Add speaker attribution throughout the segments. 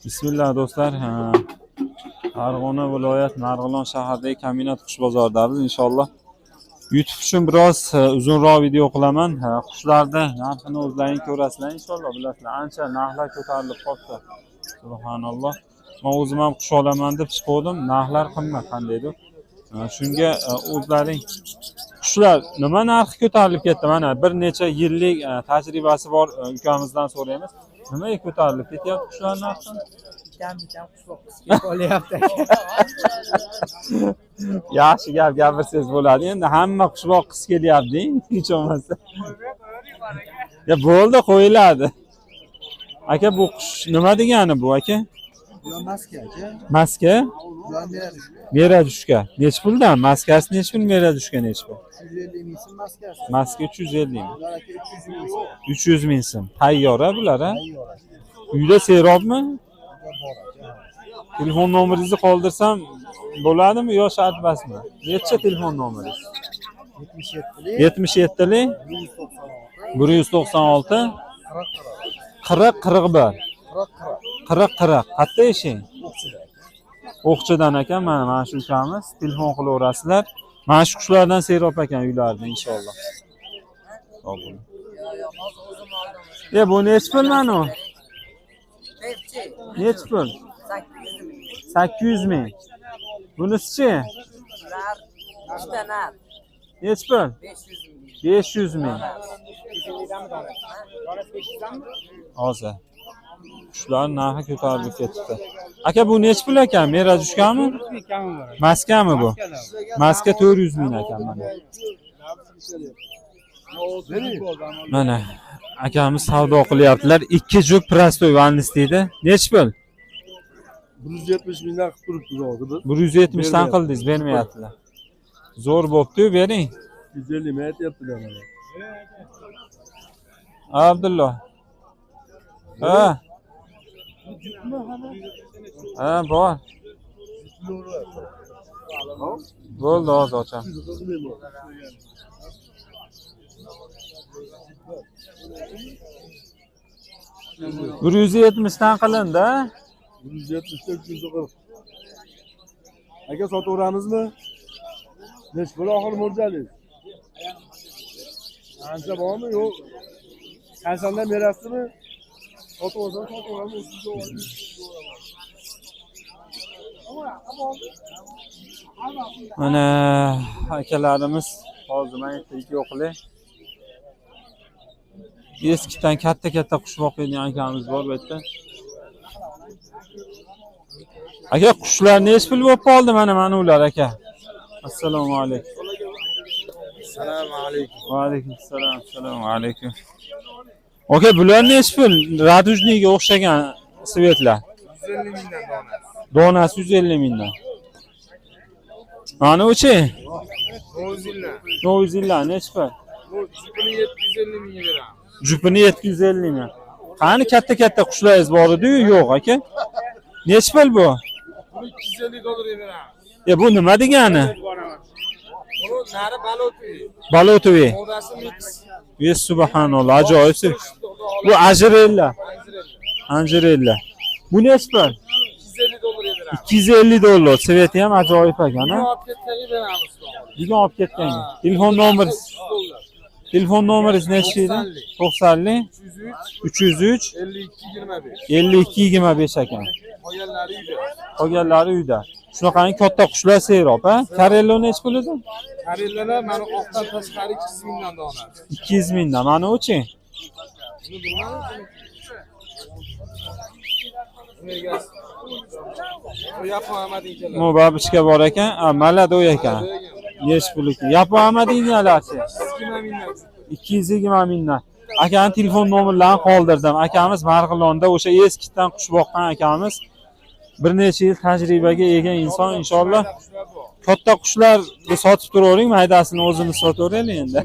Speaker 1: Bismillah do'stlar. Farg'ona viloyat Marg'ilon shahridagi kombinat qush bozoridamiz. Inshaalloh YouTube uchun biroz uzunroq video qilaman. Qushlarni narxini o'zlaring ko'rasizlar inshaalloh, bilasizlar. Ancha narxlar ko'tarilib qoldi. Subhanalloh. Men o'zim ham qush olaman deb chiqdim. Narxlar qimmat qandaydir. Shunga o'zlaring qushlar nima narxi ko'tarilib ketdi? Mana bir necha yillik tajribasi bor ukamizdan so'raymiz. Nimaga ko'tarilib ketyapti qushlar narxi?
Speaker 2: Bitam qush boqqisi kelib qolyapti aka.
Speaker 1: Yaxshi gap gapirsangiz bo'ladi. Endi hamma qush boqqisi kelyapti, hech bo'lmasa. Ya bo'ldi, qo'yiladi. Aka, bu qush nima degani bu aka?
Speaker 2: Bular maska aka.
Speaker 1: Maska?
Speaker 2: Bular meradushka.
Speaker 1: Meradushka. Nechi puldan? Maskasi nechi pul, meradushka nechi pul?
Speaker 2: 350 ming so'm maskasi.
Speaker 1: Maska 350 ming.
Speaker 2: Bular aka 300 ming so'm.
Speaker 1: 300 ming so'm. Tayyor a bular a?
Speaker 2: Tayyor aka.
Speaker 1: Uyda serobmi?
Speaker 2: Bular bor aka.
Speaker 1: Telefon nomeringizni qoldirsam bo'ladimi yo shart emasmi? Necha telefon nomeringiz?
Speaker 2: 77lik
Speaker 1: 77lik
Speaker 2: 196
Speaker 1: 196
Speaker 2: 40
Speaker 1: 40 41
Speaker 2: 40 40
Speaker 1: 40 40. Qayerda ishing?
Speaker 2: O'qchida aka.
Speaker 1: O'qchidan ekan, mana shu ukamiz. Telefon qilaverasizlar. Mana shu qushlardan serob ekan uylarida inshaalloh. Sog' bo'ling. E bu nechi pul mana u? Nechi pul? 800 ming. Bunisichi?
Speaker 3: Ular uchta nar
Speaker 1: Nechi pul?
Speaker 3: 500 ming.
Speaker 1: 500 ming. Hozir. Qushlar narxi ko'tarilib ketibdi. Aka, bu nechi pul ekan? Merajushkami? Maskami bu? Maska 400 ming ekan mana. Mana akamiz savdo qilyaptilar. 2 juft prostoy vanlis deydi. Nechi pul?
Speaker 4: 170 mingdan qilib turibmiz hozir biz.
Speaker 1: 170 dan qildingiz, bermayaptilar. Zo'r bo'pti-yu, bering.
Speaker 4: 150 ming aytyaptilar mana.
Speaker 1: Abdulloh. Ha. Ha, bor. Bo'ldi, hozir ochaman.
Speaker 4: 140 ming bor.
Speaker 1: Bir 170 dan qilindi. A?
Speaker 4: 170 ta 340. Aka sotaveramizmi? Nechi pul oxir mo'ljalingiz? Ancha bormi? Yo'q. 80dan berasizmi? Sotib olsam sotaveramiz, 30 ga olamiz.
Speaker 1: Mana akalarimiz hozir mana yerda video qilay. Eskidan katta-katta qush boqadigan akamiz bor bu yerda. Aka, qushlar nechi pul bo'lib qoldi mana ular aka? Assalomu alaykum.
Speaker 2: Assalomu alaykum.
Speaker 1: Va alaykum assalom. Assalomu alaykum. Aka, bular nechi pul? Radujniyga o'xshagan svetlar.
Speaker 2: 150 mingdan donasi.
Speaker 1: Donasi 150 mingdan. Mana uchi?
Speaker 2: Nouzillar.
Speaker 1: Novizillar nechi pul?
Speaker 2: Bu jupini 750 mingga beramiz.
Speaker 1: Jupini 750 ming. Qani katta-katta qushlaringiz bor edi-yu, yo'q aka. Nechi pul bu?
Speaker 2: Buni 250 dollarga beramiz.
Speaker 1: E bu nima degani?
Speaker 2: Buni nari balotiy.
Speaker 1: Balotovi.
Speaker 2: Modasi mix.
Speaker 1: Ve subhanalloh, ajoyib. Bu ajrella. Anjirella. Bu nechi pul?
Speaker 2: 250 dollarga beramiz.
Speaker 1: 250 dollar. Sveti ham ajoyib ekan,
Speaker 2: Buni
Speaker 1: ha?
Speaker 2: olib ketganga beramiz.
Speaker 1: Bugun olib ketgan. Telefon nomeri,
Speaker 2: 300 dollar.
Speaker 1: telefon nomeringiz nechi edi? 90
Speaker 2: 303
Speaker 1: 303
Speaker 2: 52 25.
Speaker 1: 52 25 ekan.
Speaker 2: Qolganlari uyda.
Speaker 1: Qolganlari uyda. Shunaqangi katta qushlar serob, ha? Karello nechi pul edi?
Speaker 2: Karellalar mana oqdan tashqari 200 mingdan donasi.
Speaker 1: 200 mingdan. Mana uchi?
Speaker 2: Buni bilmadim. Buni egasi. Bu yapon amadinkalar.
Speaker 1: Bu babichka bor ekan. Ha, maladoy ekan. Nechi pul ekan? Yapon amadingalarchi?
Speaker 2: 20 mingdan.
Speaker 1: 220 mingdan. Akani telefon nomerlarini qoldirdim. Akamiz Marg'ilonda o'sha eskidan qush boqqan akamiz. Bir necha yil tajribaga ega inson inshaalloh.
Speaker 2: Qushlar bor.
Speaker 1: Katta qushlarni sotib turavering, maydasini o'zimiz sotaveraylik endi.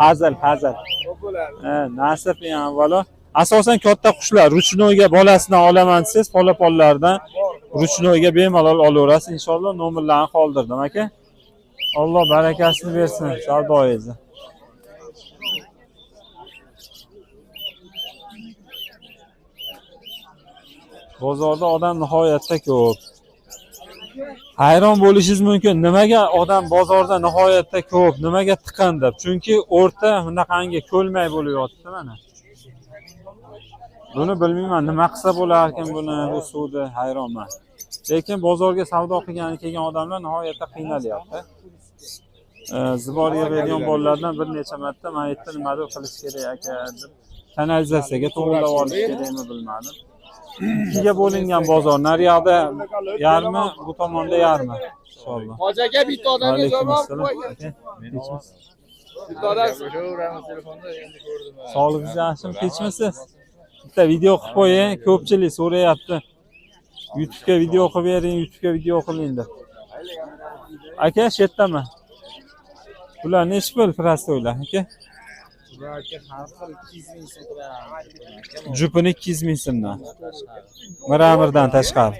Speaker 1: Hazil, hazil.
Speaker 2: Ko'p bo'ladi.
Speaker 1: Ha, nasib eng avvalo. Asosan katta qushlar ruchnoyga bolasidan olaman desangiz, polaponlardan ruchnoyga bemalol olaverasiz inshaalloh. Nomerlarini qoldirdim aka. Alloh barakasini bersin savdoyingizni. Bozorda odam nihoyatda ko'p. Hayron bo'lishingiz mumkin, nimaga odam bozorda nihoyatda ko'p, nimaga tiqin deb. Chunki o'rta bunaqangi ko'lmay bo'lib yotibdi mana. Buni bilmayman, nima qilsa bo'larkan buni, bu suvni, hayronman. Lekin bozorga savdo qilgani kelgan odamlar nihoyatda qiynalyapti. Zibor yig'adigan bolalardan bir necha marta man aytdim, nimadir qilish kerak aka deb. Kanalizatsiyaga to'g'rilab olish kerakmi bilmadim. Ikkiga bo'lingan bozor. Naryoqda yarmi, bu tomonda yarmi. Inshaalloh.
Speaker 2: Hoji aka bitta odamga
Speaker 1: Alaykum
Speaker 2: javob
Speaker 1: assalom.
Speaker 2: qo'ygan.
Speaker 1: Aka, tinchmisiz?
Speaker 2: Bitta odam
Speaker 1: Sog'lig'ingiz yaxshimi, tinchmisiz? Bitta video qilib qo'ying, ko'pchilik so'rayapti. YouTube'ga video qilib bering, YouTube'ga video qiling deb. Aka, shu yerdaman. Bular nechi pul prostoylar, aka?
Speaker 2: Har xil 200 ming so'm turadi.
Speaker 1: Jupini 200 ming so'mdan. Miramirdan tashqari.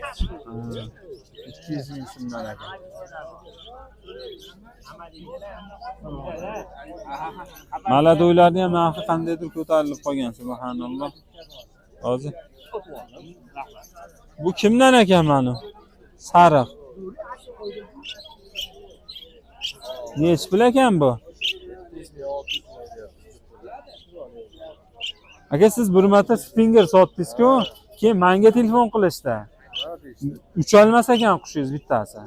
Speaker 1: 200 ming so'mdan aka. Maladoylarni ham narxi qandaydir ko'tarilib qolgan, subhanalloh. Hozir. Bu kimdan ekan mana? Sariq. Nechi pul ekan bu? Aka, siz bir marta Stinger sotdingiz-ku, keyin menga telefon qilishdi. Ucholmas ekan qushingiz bittasi.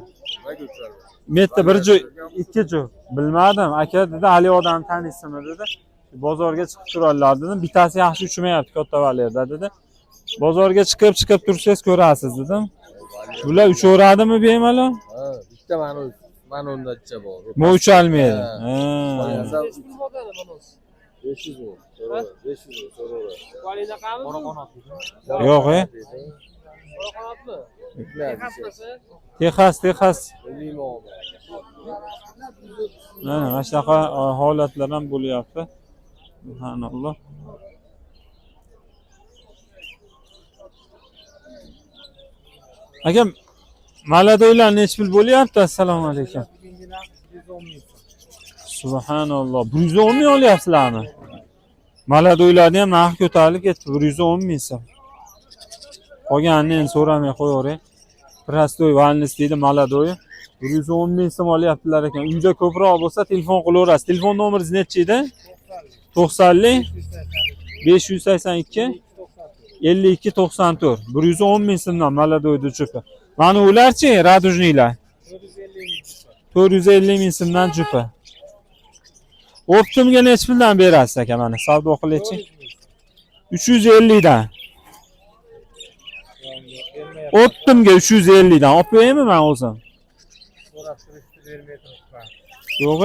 Speaker 1: Metta bir joy, ikki joy. Bilmadim, aka dedi, hali odam taniysizmi dedi. Bozorga chiqib turadilar dedim. Bittasi yaxshi uchmayapti katta valerda dedi. Bozorga chiqib tursangiz ko'rasiz dedim. Bular uchaveradimi bemalol?
Speaker 4: Ha, bitta mani undacha bor.
Speaker 1: Bu ucholmaydi.
Speaker 4: Ha.
Speaker 1: Ha.
Speaker 4: 500 ming. So'raver, 500 ming so'raver.
Speaker 1: Yo'q, e? Texas, Texas.
Speaker 4: Bilmayman.
Speaker 1: Mana shunaqa holatlar ham bo'lyapti. Subhanalloh. Aka, maladoylar nechi pul bo'lyapti? Assalomu alaykum. Subhanalloh. 110 ming olyapsizlarmi? Maladoylarni ham narxi ko'tarilib ketdi. 110 ming so'm. Qolganini endi so'ramay qo'yavering. Prostoy valnis deydi maladoyi. 110 ming so'm olyaptilar ekan. Uyda ko'proq bo'lsa telefon qilaverasiz. Telefon nomeringiz nechi edi? 90 582 52 94. 110 ming so'mdan maladoyni jupi. Mana ularchi, radujniylar. 450 ming so'mdan jupi. Optimga nechi puldan berasiz aka mana savdo qilaychi? 350 dan. Optimga 350 dan olib qo'yaymi men o'zim? Yo'q,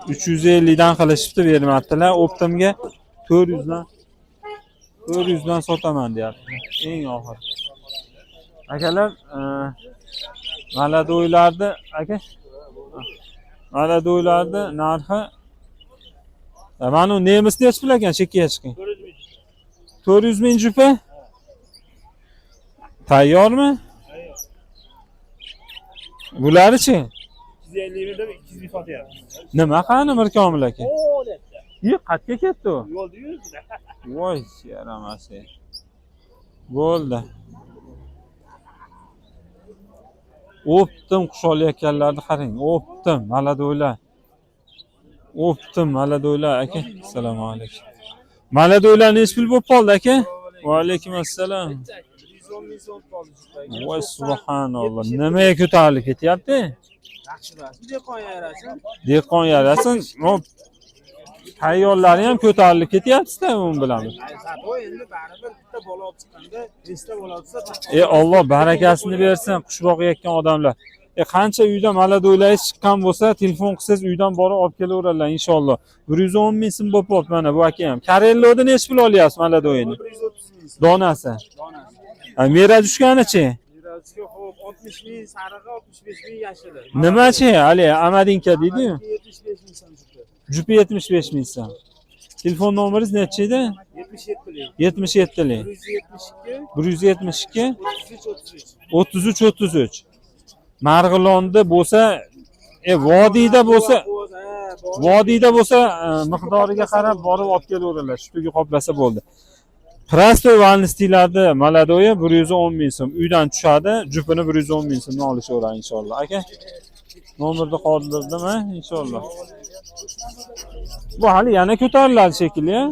Speaker 1: 350 dan qilishibdi, bermabdilar. Optimga 400 dan 400 dan sotaman deyapti. Eng oxir. Akalar, maladoylarni aka, maladoylarni narxi mana u nemis nechi pul ekan chekkaga chiqing? 400 ming jupa. Tayyormi? Bularichi?
Speaker 4: 250 ming deb 200 ming sotyapmiz.
Speaker 1: Nima qani Mirkomil aka? Yo'q, qayerga ketdi u?
Speaker 4: Yo'lda yuribdi.
Speaker 1: Voy, yaramasi. Bo'ldi. O'ptim qush olayotganlarni qarang. O'ptim, maladoylar. O'ptim, maladoylar aka. Assalomu alaykum. Maladoylar nechi pul bo'lib qoldi aka? Va alaykum assalom.
Speaker 4: 110 ming so'm qoldi.
Speaker 1: Voy subhanalloh. Nimaga ko'tarilib ketyapti?
Speaker 4: Dehqon yarasin.
Speaker 1: Dehqon yarasin. Tayyorlari ham ko'tarilib ketyapti-da u bilan.
Speaker 4: Endi baribir bitta bola olib chiqqanda, beshta bola olsa,
Speaker 1: Alloh barakasini bersin qush boqayotgan odamlar. Qancha uyda maladoylaringiz chiqqan bo'lsa, telefon qilsangiz uydan borib olib kelaveradilar inshaalloh. 110 ming so'm bo'lib qolibdi mana bu aka ham. Karelloda nechi pul olyapsiz maladoyini?
Speaker 4: 130 ming so'm.
Speaker 1: Donasi.
Speaker 4: Donasi.
Speaker 1: Mera tushganichi?
Speaker 4: Mirajga xo'p 60 ming sarig'i, 65 ming yashili.
Speaker 1: Nimachi? Hali Amadinka deydi-yu.
Speaker 4: 75 ming so'm jupi.
Speaker 1: Jupi 75 ming so'm. Telefon nomeringiz nechi edi?
Speaker 4: 77lik.
Speaker 1: 77lik.
Speaker 4: 172
Speaker 1: 172
Speaker 4: 33 33.
Speaker 1: 33 33. Marg'ilonda bo'lsa, vodiyda bo'lsa, vodiyda bo'lsa miqdoriga qarab borib olib kelaveradilar. Shu tugi qoplasa bo'ldi. Prostoy valnistiylarni maladoyi 110 ming so'm. Uydan tushadi, jupini 110 ming so'mdan olishaveradi inshaalloh. Aka, nomerni qoldirdim, ha, inshaalloh. Bu hali yana ko'tariladi shekilli, ha?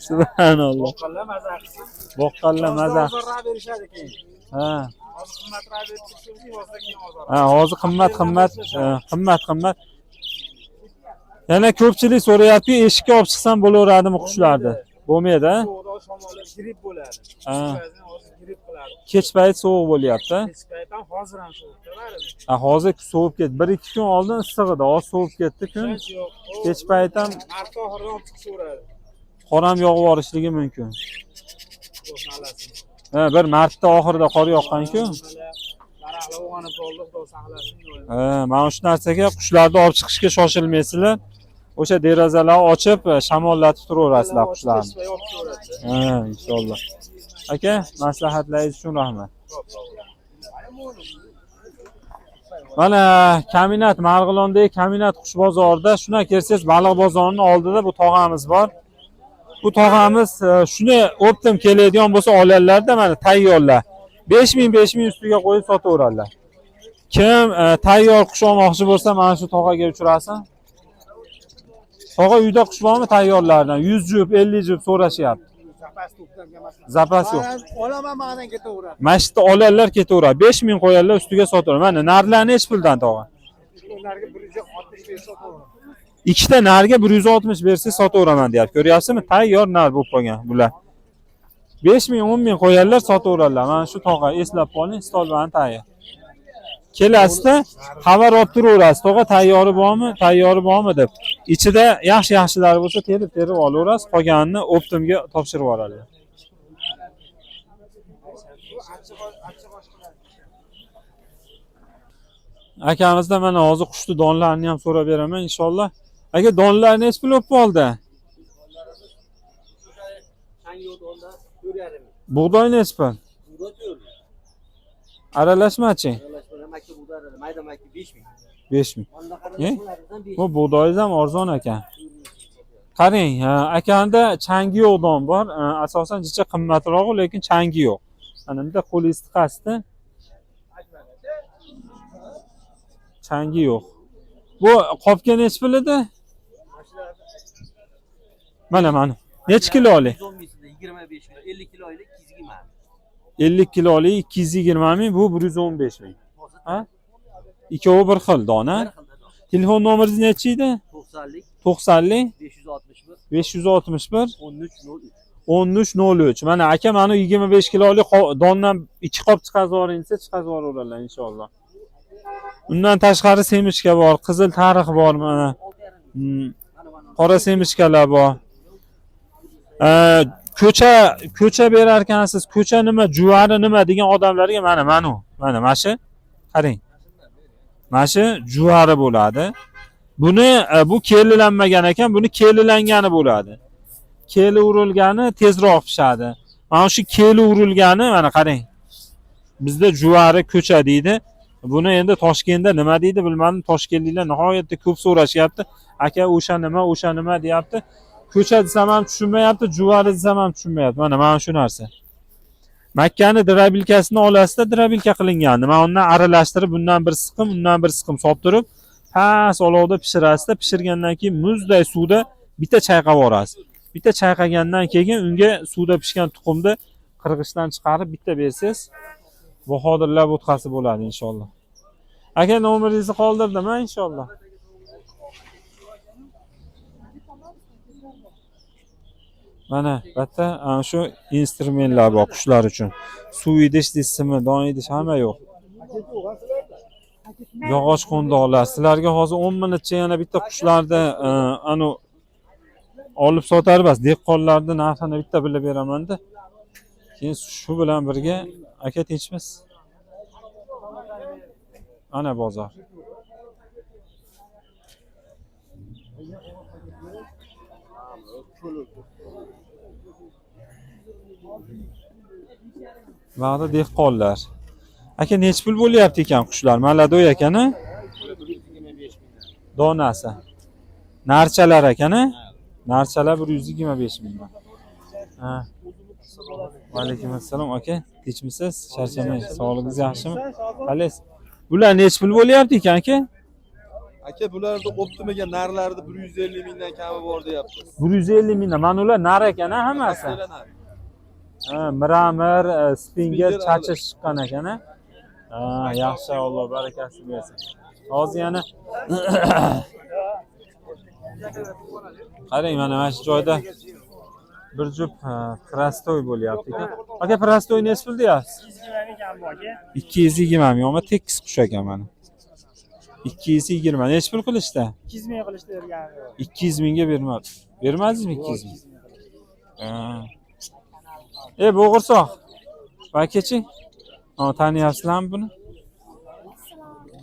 Speaker 1: Subhanalloh.
Speaker 4: Boqqanlar maza qilsin.
Speaker 1: Boqqanlar maza.
Speaker 4: Ozorroq berishadi keyin.
Speaker 1: Ha.
Speaker 4: Hozir qimmatroq berib turishimiz yozda keyin ozorroq.
Speaker 1: Ha, hozir qimmat qimmat, qimmat qimmat. Yana ko'pchilik so'rayapti, eshikka olib chiqsam bo'laveradimi qushlarni? Bo'lmaydi, ha?
Speaker 4: Sovuqda shamolda grip bo'ladi.
Speaker 1: Ha.
Speaker 4: Hozir grip qiladi.
Speaker 1: Kech payt sovuq bo'lyapti.
Speaker 4: Kech payt ham hozir ham sovuqda baribir.
Speaker 1: Ha, hozir sovib ketdi. 1-2 kun oldin issiq edi, hozir sovib ketdi kun.
Speaker 4: Ishonch yo'q.
Speaker 1: Kech payt ham
Speaker 4: Mart oxirida olib chiqishaveradi.
Speaker 1: qor ham yog'ib yuborishligi mumkin.
Speaker 4: Xudo saqlasin.
Speaker 1: Ha, bir martda oxirida qor yoqqan-ku.
Speaker 4: Daraxtlar uyg'onib qoldi, Xudo saqlasin.
Speaker 1: Ha, mana shu narsaga qushlarni olib chiqishga shoshilmaysizlar. O'sha derazalarni ochib, shamollatib turaverasizlar qushlarni. Ha, inshaalloh. Aka, maslahatlaringiz uchun rahmat. Mana Kaminat Marg'ilondagi Kaminat qush bozorida shuna kelsangiz baliq bozorining oldida bu tog'amiz bor. Bu tog'amiz shuni o'ptim keladigan bo'lsa oladilarda mana tayyorlar. 5000 5000 ustiga qo'yib sotaveradilar. Kim tayyor qush olmoqchi bo'lsa mana shu tog'aga uchrasin. Tog'a uyda qush bormi tayyorlardan? 100 jup, 50 jup so'rashyapti. Zapas yo'q.
Speaker 4: Olaman ma'dan ketaveradi.
Speaker 1: Mana shu yerda oladilar ketaveradi. 5000 qo'yadilar ustiga sotaveradi. Mana narlar nechi puldan tog'a?
Speaker 4: Ularga 165 sotaveradi.
Speaker 1: Ikkita narga 160 bersa sotaveraman deyapti. Ko'ryapsizmi? Tayyor nar bo'lib qolgan bular. 5000 10 ming qo'yadilar, sotaveradilar. Mana shu tog'a eslab qoling, stolbani tayyor. Kelasizda xabar olib turaverasiz. Tog'a tayyori bormi? Tayyori bormi deb. Ichida yaxshi-yaxshilari bo'lsa terib-terib olaverasiz, qolganini optimga topshirib yuboradilar. Akamizda mana hozir qushni donlarini ham so'rab beraman inshaalloh. Aka, donlar nechi pul bo'lib qoldi? Bug'doy nechi pul? Aralashmachi? 5000. Bu bug'doyingiz ham arzon ekan. Qarang, akanda changi yo'q don bor. Asosan jicha qimmatroq, lekin changi yo'q. Mana bunda qo'lingiz tiqasizda. Changi yo'q. Bu qopga nechi pul edi? Mana mana. Nechi kilolik?
Speaker 3: 25 kilo, 50 kilolik 220.
Speaker 1: 50 kilolik 220 ming, bu 115 ming. Ha? Ikkovi bir xil dona. Telefon nomeringiz nechi edi?
Speaker 3: 90lik
Speaker 1: 90lik
Speaker 3: 561
Speaker 1: 561
Speaker 3: 1303.
Speaker 1: 1303. Mana aka mana 25 kilolik dondan 2 qop chiqarib yuboring desa chiqarib yuboraveradilar inshaalloh. Undan tashqari semishka bor, qizil tarix bor mana. Qora semishkalar bor. Ko'cha berar ekansiz, ko'cha nima, juvari nima degan odamlarga mana mana mana mana shu qarang. Mana shu juvari bo'ladi. Buni bu kelilanmagan ekan, buni kelilangani bo'ladi. Keli urilgani tezroq pishadi. Mana shu keli urilgani mana qarang. Bizda juvari ko'cha deydi. Buni endi Toshkentda nima deydi bilmadim. Toshkentliklar nihoyatda ko'p so'rashyapti. Aka o'sha nima, o'sha nima deyapti. Ko'cha desam ham tushunmayapti, juvari desam ham tushunmayapti. Mana mana shu narsa. Makkani drabilkasini olasizda, drabilka qilinganini. Mana undan aralashtirib, bundan bir siqim, undan bir siqim solib turib, past olovda pishirasizda, pishirgandan keyin muzday suvda bitta chayqab yuborasiz. Bitta chayqagandan keyin unga suvda pishgan tuxumni qirg'ichdan chiqarib bitta bersangiz, Bahodirlar bo'tqasi bo'ladi inshaalloh. Aka nomeringizni qoldirdim, ha inshaalloh. Mana bitta ana shu instrumentlar bor qushlar uchun. Suv idish deysizmi, don idish hamma yo'q. Yog'och qo'ndoqlar. Sizlarga hozir 10 minutcha yana bitta qushlarni anu olib sotar bas, dehqonlarni narxini bitta bilib beraman-da. Keyin shu bilan birga aka tinchmiz. Ana bozor. Vaqti dehqonlar. Aka nechi pul bo'lyapti ekan qushlar? Maladoy ekan-a? Donasi. Narchalar ekan-a? Narchalar 125 mingdan. Ha. Vaalaykum assalom aka. Tinchmisiz? Charchamang. Sog'lig'ingiz yaxshimi? Qalaysiz? Bular nechi pul bo'lyapti ekan aka?
Speaker 2: Aka, bularni optimaga narlarida 150 mingdan kami bor deyapmiz.
Speaker 1: 150 mingdan. Mana ular nar ekan ha hammasi. Ha, miramir, spinger chachish chiqqan ekan ha. Ha, yaxshi, Alloh barakasini bersin. Hozir yana qarang, mana shu joyda bir jup prostoy bo'lyapti ekan. Aka, prostoy nechi pul deyapsiz? 220 ming. Ammo tekis qush ekan mana. 220. Nechi pul qilishdi?
Speaker 4: 200 ming qilishdi bergan.
Speaker 1: 200 mingga bermadi. Bermadingizmi 200 ming? Ha. E, bo'g'irsoq. Bakachi? Ha, taniyapsizlarmi buni?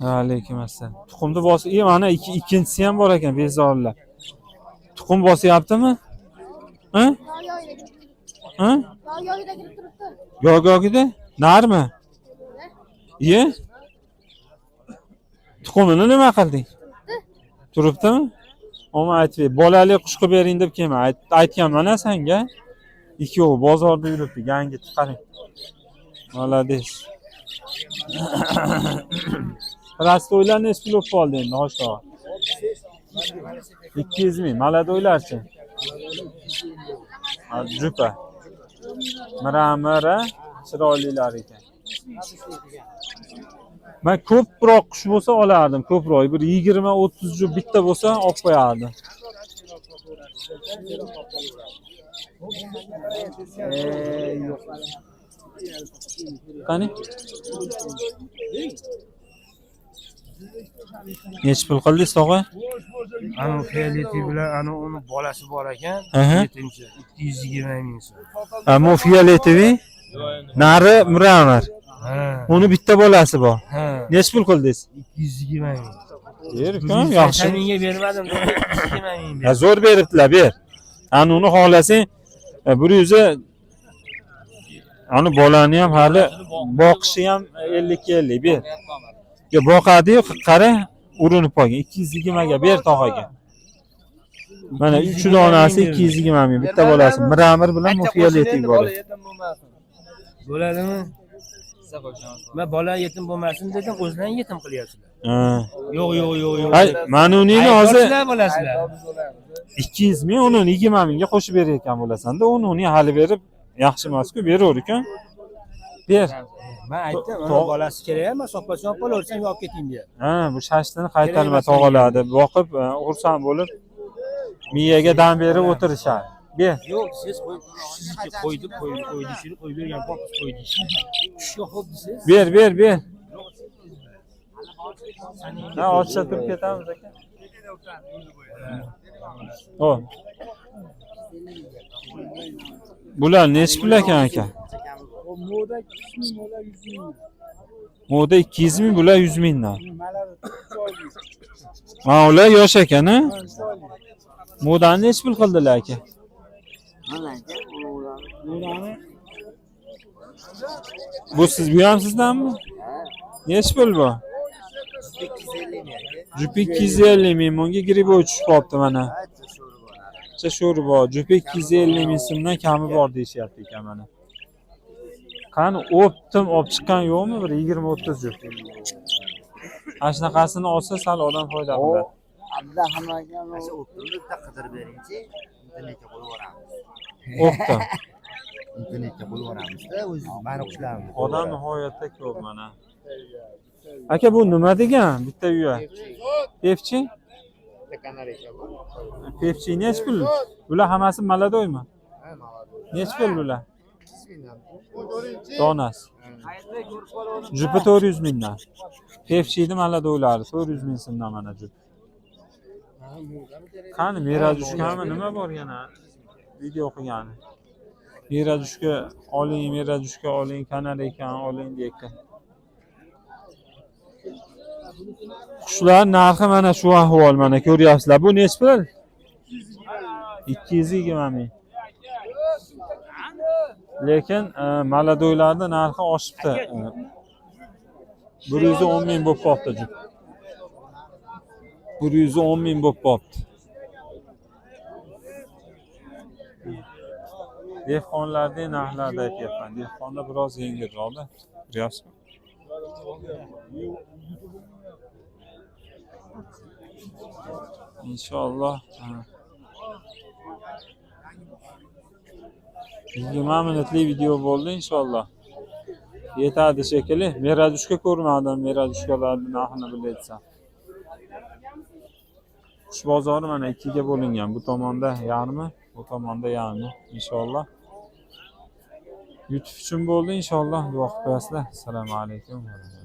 Speaker 1: Alaykum assalom. Tuxumni bos, mana ikkinchisi ham bor ekan, bezorilar. Tuxum bosyaptimi? Ha? Ha?
Speaker 5: Yo'q, kirib turibdi.
Speaker 1: Go'gogida? Narmi? Iye? Tuxumini nima qilding? Turibdimi? Omma aytib ber. Bolali qush qilib bering deb kelma. Aytganman a senga. Ikkovi bozorda yuribdi, yangi qarang. Молодец. Prostoylar nechi pul bo'lib qoldi endi, Hosh tog'a? 200 ming. Maladoylarchi? Jupa. Miramira chiroylilar ekan. Men ko'proq qush bo'lsa olardim, ko'proq. Bir 20-30 jup bitta bo'lsa olib qo'yardim. Qani? Nechi pul qildingiz tog'a?
Speaker 4: Anu fioleti bilan anu uni bolasi bor ekan. Yetimcha 220 ming so'm.
Speaker 1: Ammo fioletoviy nari mramor.
Speaker 4: Ha.
Speaker 1: Uni bitta bolasi bor.
Speaker 4: Ha.
Speaker 1: Nechi pul qildingiz?
Speaker 4: 220 ming.
Speaker 1: Ber ukam, yaxshi.
Speaker 4: Mingga bermadim, 220 ming
Speaker 1: Ya zo'r beribdilar, ber. Ani uni xohlasang bir yuzi ani bolani ham hali boqishi ham 50-50 ber. Yo boqadi-yu, qara, urinib qolgan. 220 ga ber tog'aga. Mana 3 donasi 220 ming, bitta bolasi mramor bilan fioletoviy bola.
Speaker 4: Bo'ladimi? Men bola yetim bo'lmasin dedim, o'zlaring yetim qilyapsizlar.
Speaker 1: Ha.
Speaker 4: Yo'q, yo'q, yo'q, yo'q.
Speaker 1: Ay, mana uningni hozir
Speaker 4: bo'lasizlar.
Speaker 1: 200 ming, uni 20 mingga qo'shib berayotgan bo'lasan-da, uni uning hali berib yaxshi emas-ku, beraver ekan. Ber.
Speaker 4: Men aytdim, uni bolasi kerak emas, sopasini olib qolaversang olib keting deya.
Speaker 1: Ha, bu shashtini qaytarma tog'alardi. Boqib, xursand bo'lib miyaga dam berib o'tirishadi. Ber.
Speaker 4: Yo'q, siz qo'y, sizniki qo'ydi, qo'ydi, qo'ydi, shuni qo'yib bergan, boqib qo'ydi. Tushga xo'p desiz.
Speaker 1: Ber, ber, ber. Ha, ochiqcha turib ketamiz aka. Xo'p. Bular nechi pul ekan aka?
Speaker 4: Moda 200 ming, moda 100 ming.
Speaker 1: Moda 200 ming, bular 100 mingdan. Ha, ular yosh ekan, ha? Modani nechi pul qildilar aka? Bu siz, bu ham sizdanmi? Nechi pul bu? Jupi 250 ming. Bunga griboy tushib qolibdi mana. Sho'ri bor. Jupi 250 ming so'mdan kami bor deyishyapti ekan mana. Qani o'ptim olib chiqqan yo'qmi bir 20-30 jup? Ana shunaqasini olsa sal odam foyda qiladi.
Speaker 3: O'sha o'ptimni bitta qidirib beringchi, internetga qo'yib yuboramiz.
Speaker 1: O'ptim.
Speaker 3: Internetga qo'yib yuboramiz-da, o'zi mani qushlarimiz.
Speaker 1: Odam nihoyatda ko'p mana. Aka, bu nima degan? Bitta uya. Pepchi? Pepchi nechi pul? Bular hammasi maladoymi? Nechi pul bular? Donasi. Jupi 400 mingdan. Pepchini maladoylari 400 ming so'mdan mana jup. Qani Merajushkami nima bor yana? Video qilgani. Merajushka oling, Merajushka oling, kanareykan oling deyotgan. Qushlar narxi mana shu ahvol, mana ko'ryapsizlar. Bu nechi pul? 220 ming. Lekin maladoylarning narxi oshibdi. 110 ming bo'lib qolibdi jup. 110 ming bo'lib qolibdi. Dehqonlarning narxlarini aytyapman. Dehqonda biroz yengilroqda. Ko'ryapsizmi? Inshaalloh. Ha. 20 minutlik video bo'ldi inshaalloh. Yetadi shekilli. Meradushka ko'rmadim, meradushkalarning narxini bilatsam. Qush bozori mana ikkiga bo'lingan. Bu tomonda yarmi, bu tomonda yarmi. Inshaalloh. YouTube uchun bo'ldi inshaalloh. Duo qilib qo'yasizlar. Assalomu alaykum va rahmatulloh.